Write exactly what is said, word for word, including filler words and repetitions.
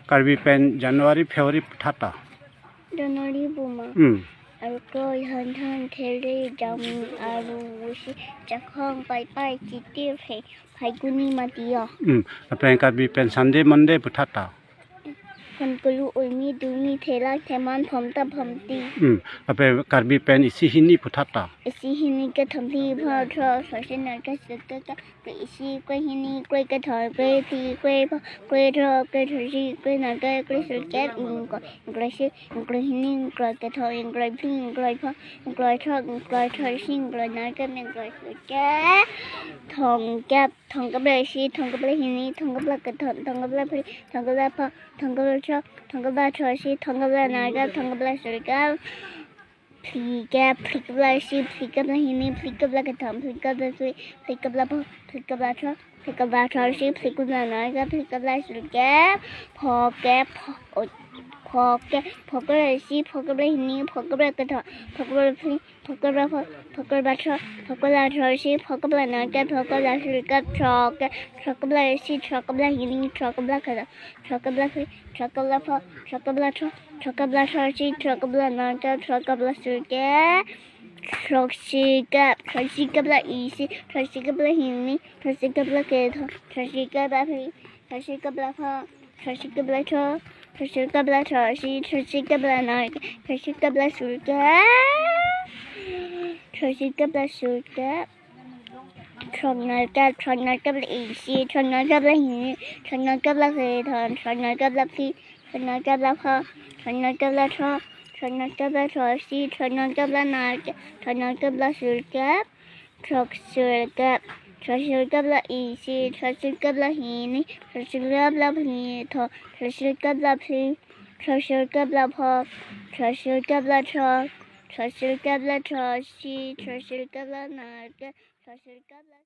Karbi pen January, February puthot ta? January buma. Hmm. Arko, Hanthan, Khere, Jami, Aru, Wusi, Chakhong, Paipai, Chitir, Phai, Phaiguni, Matiyo. Hmm. Lapen Karbi pen Sunday, Monday puthot ta? Konkulu, Urmi, Durmi, Thelang, Theman, Phomta, Phomti. Hmm. Lapen Karbi pen isi hini puthot ta? Isi hini kethom phli pho thro, sarsi nat ka sut ka ka, kre isi, kre hini, kre kethom, kre phli, kre pho, kre thro, kre throksi, kre nat ka, kre sut ka, ingkoi, ingkoi isi, ingkoi hini, ingkoi kethom, ingkoi phli, ingkoi pho, ingkoi thro, ingkoi throksi, ingkoi nat ka, ingkoi sut ka, thomkep, thomkep ra isi, thomkep ra hini, thomkep ra kethom, thomkep ra phli, thomkep ra pho, thomkep ra thro, thomkep ra throksi, thomkep ra nat ka, thomkep ra sut ka, phlikep, phlikep ra isi, phlikep ra hini, phlikep ra kethom, phlikep ra phli, phlikep ra pho, phlikep ra thro, phlikep ra throksi, phlikep ra nat ka, phlikep ra sut ka, phokep, pho-, o-, phokep, phokep ra isi, phokep ra hini, phokep ra kethom, phokep ra phli, phokep ra pho, phokep ra thro, phokep ra throksi, phokep ra nat ka, phokep ra sut ka, throkep, throkep ra isi, throkep ra hini, throkep ra kethom, throkep ra phli, throkep ra pho, throkep ra thro, throkep ra throksi, throkep ra nat ka, throkep ra sut ka, throksikep, throksikep ra isi, throksikep ra hini, throksikep ra kethom, throksikep ra phli, throksikep ra pho, throksikep ra thro, throksikep ra throksi, throksikep ra nat ka, throksikep ra sut ka, throksikep ra sut ka, throknotkep, throknotkep ra isi, throknotkep ra hini, throknotkep ra kethom, throknotkep ra phli, throknotkep ra pho, throknotkep ra thro, throknotkep ra throksi, throknotkep ra nat ka, throknotkep ra sut ka, throksurkep, throksurkep ra isi, throksurkep ra hini, throksurkep ra phli, tho-, throksurkep ra phli, throksurkep ra pho, throksurkep ra thro, throksurkep ra throksi, throksurkep ra nat ka, throksurkep ra